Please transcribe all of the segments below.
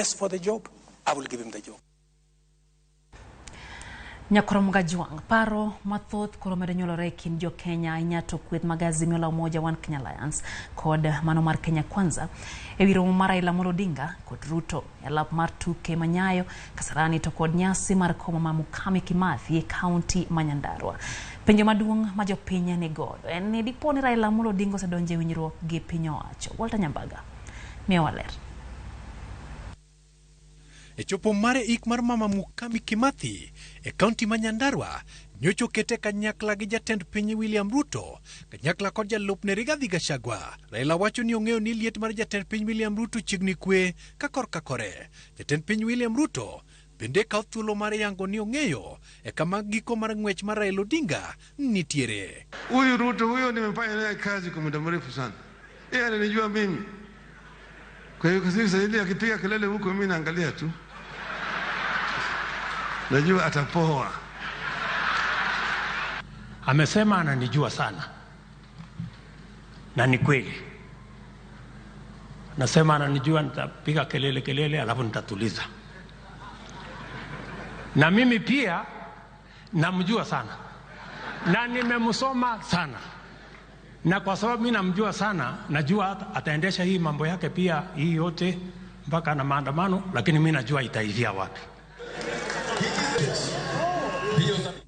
best for the job, I will give him the job. Nyakorom Gajwang', paro mathoth koro medo nyuolore e kind jo Kenya ahinya to kweth mag Azimio la Umoja One Kenya Alliance kod mano mar Kenya Kwanza e wi romo mar Raila Amolo Odinga kod Ruto e alap mar tuke manyayo Kasarani to kod nyasi mar komo ma Mukami Kimathi e kaunti ma Nyandarua. Penjo maduong' ma jopiny ni godo en ni dipo ni Raila Amolo Odinga osedonjo e winjruok gi piny owacho. Walter Nyambaga miyowa ler. E chopo mare ik mar Mama Mukami Kimathi e kaunti ma Nyandarua, nyocha okete kanyakla gi jatend piny William Ruto, kanyakla kod jalupne Rigathi Gachagua. Raila wacho ni ong'eyo ni liet mar jatend piny William Ruto chiegni kwe ka korka kore. Jatend piny William Ruto bende kawo thuolo mar yango ni ong'eyo e kama giko mar ng'wech mar Raila Odinga nitiere. Huyu Ruto huyo nimefanya naye kazi kwa muda mrefu sana, yeye ananijua mimi. Kwa hiyo sasa hivi akipiga kelele huko, mimi naangalia tu, najua atapoa. Amesema ananijua sana, na ni kweli. Nasema ananijua, nitapiga kelele kelele, alafu nitatuliza. Na mimi pia namjua sana na nimemsoma sana, na kwa sababu mimi namjua sana, najua ataendesha hii mambo yake pia hii yote mpaka na maandamano, lakini mimi najua itaivia wapi.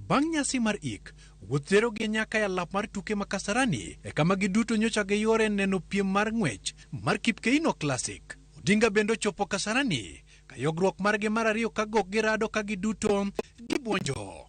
Bang' nyasi mar ik, wuoth terogi nyaka e alap mar tuke ma Kasarani e kama giduto nyocha giyuore neno piem mar ng'wech mar Kipkeino Classic. Odinga bende ochopo Kasarani ka yogruok margi mar ariyo ka gok girado ka giduto gibuonjo.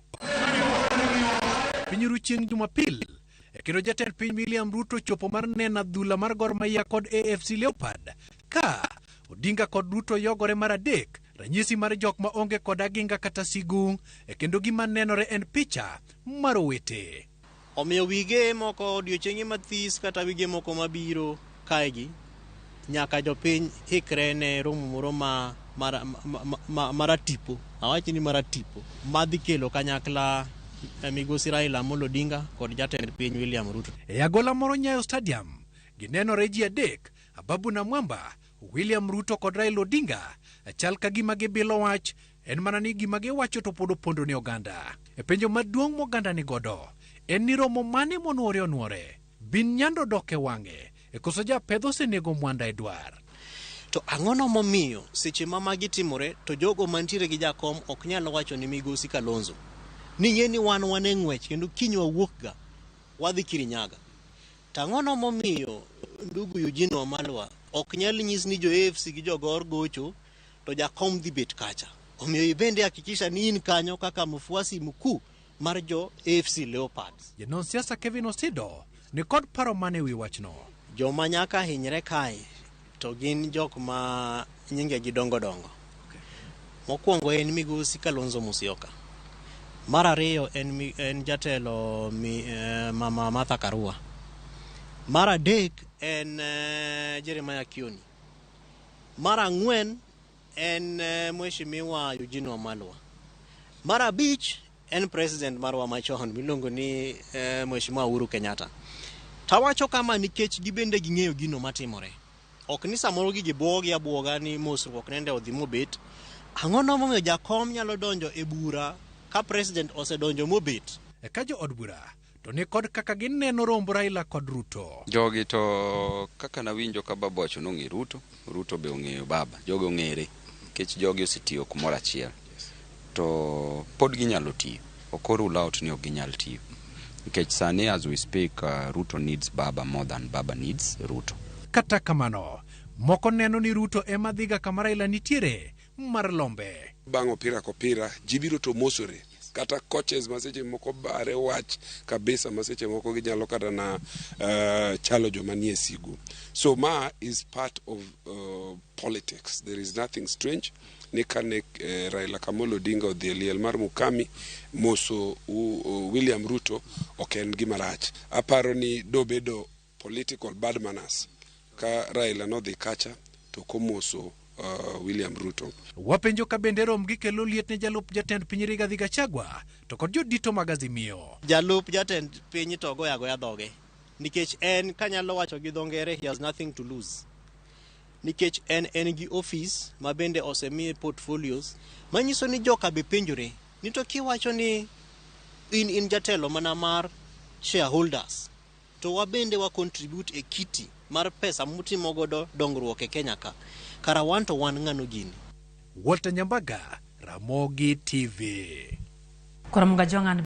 Pinyuru chieng' Jumapil e kendo jatend piny William Ruto chopo mar neno adhula mar Gor Mahia kod AFC Leopard ka Odinga kod Ruto yogore mar adek, ranyisi mar jok ma onge kod aginga kata sigu, e kendo gima nenore en picha mar owete. Omiyo wige moko odiochienge mathis kata wige moko mabiro kaegi nyaka jopiny ikre ne romo moro ma maratipo, awach ni maratipo, madhi kelo kanyakla migosi Raila Amolo Odinga kod jatend piny William Ruto. E agola moro Nyayo Stadium, ginenore ji adek, Ababu Namwamba, William Ruto kod Raila Odinga, chal ka gima gibilo wach, en mana ni gima giwacho to pod opondo ne oganda. E penjo maduong' moganda ni godo, en ni romo mane monuore onuore? Bin Nyando dok e wang'e, e koso japedho osenego Mwanda e dwar? To ang'ono momiyo seche ma magi timore to jogo mantiere gi jakom ok nyal wacho ni migosi Kalonzo ni ng'e ni wan wan e ng'wech kendo kiny wawuok ga wadhi Kirinyaga. To ang'ono momiyo ndugu Eugene Wamalwa ok nyal nyis ni jo AFC gi jo Gor gocho to jakom dhi bet kacha. Omiyo ibende hakikisha ni in kanyo kaka mfuasi mkuu mar jo AFC Leopards. Janon siasa Kevin Osido ni kod paro mane wi wachno. Joma nyaka hinyre kae to gin jok ma nyingegi dongo dongo. Mokwongo en migosi Kalonzo Musyoka. Mar ariyo en jatelo mama Martha Karua. Mar adek en Jeremiah Kioni. Mar ang'wen en mheshimiwa Eugene Wamalwa. Mar abich en president marwa machon miluongo ni mheshimiwa Uhuru Kenyatta. Tawacho kama nikech gibende ging'eyo gino matimore. Ok ni samoro gigi buogi abuoga ni mosruok nende odhi mobet. Ang'ono momiyo jakom nyalo donjo e bura ka president osedonjo mobet? E ka jo od bura to ni kod kaka gineno romb Raila kod Ruto. Jogi to kaka nawinjo ka baba wacho ni ong'e Ruto, Ruto be ong'eyo baba. Jogi ong'ere nikech jogi osetiyo kumoro achiel. To pod ginyalo tiyo. Ok rule out ni ok ginyal tiyo. Nikech sani as we speak, Ruto needs baba more than baba needs Ruto. Kata kamano, moko neno ni Ruto ema dhiga kama Raila nitiere mar lombe. Bang' opira kopira, ji biro to mosore. Kata coaches ma seche moko bare wach kabisa ma seche moko ginyalo kata na chalo joma nie sigu. So ma is part of politics. There is nothing strange. Ni kane Raila Kamolo Odinga odhi e liel mar Mukami moso William Ruto ok en gima rach. Aparo ni dobedo political bad manners ka Raila nodhi kacha to komoso William Ruto. Wapenjo ka bende rom gi kelo liet ne jalup jatend piny Rigathi Gachagua to kod jodito mag Azimio. Jalup jatend piny to goyo agoya dhoge nikech en kanyalo wacho gi dho ngere he has nothing to lose. Nikech en en gi ofis ma bende osemiye portfolios manyiso ni joka be penjore ni to kiwacho ni in in jatelo mana mar shareholders to wabende wa contribute e kiti mar pesa mutimo godo dongruok e Kenya ka. Kara wan to wan ng'ano gini? Walter Nyambaga, Ramogi TV. Koro Kajwang' an.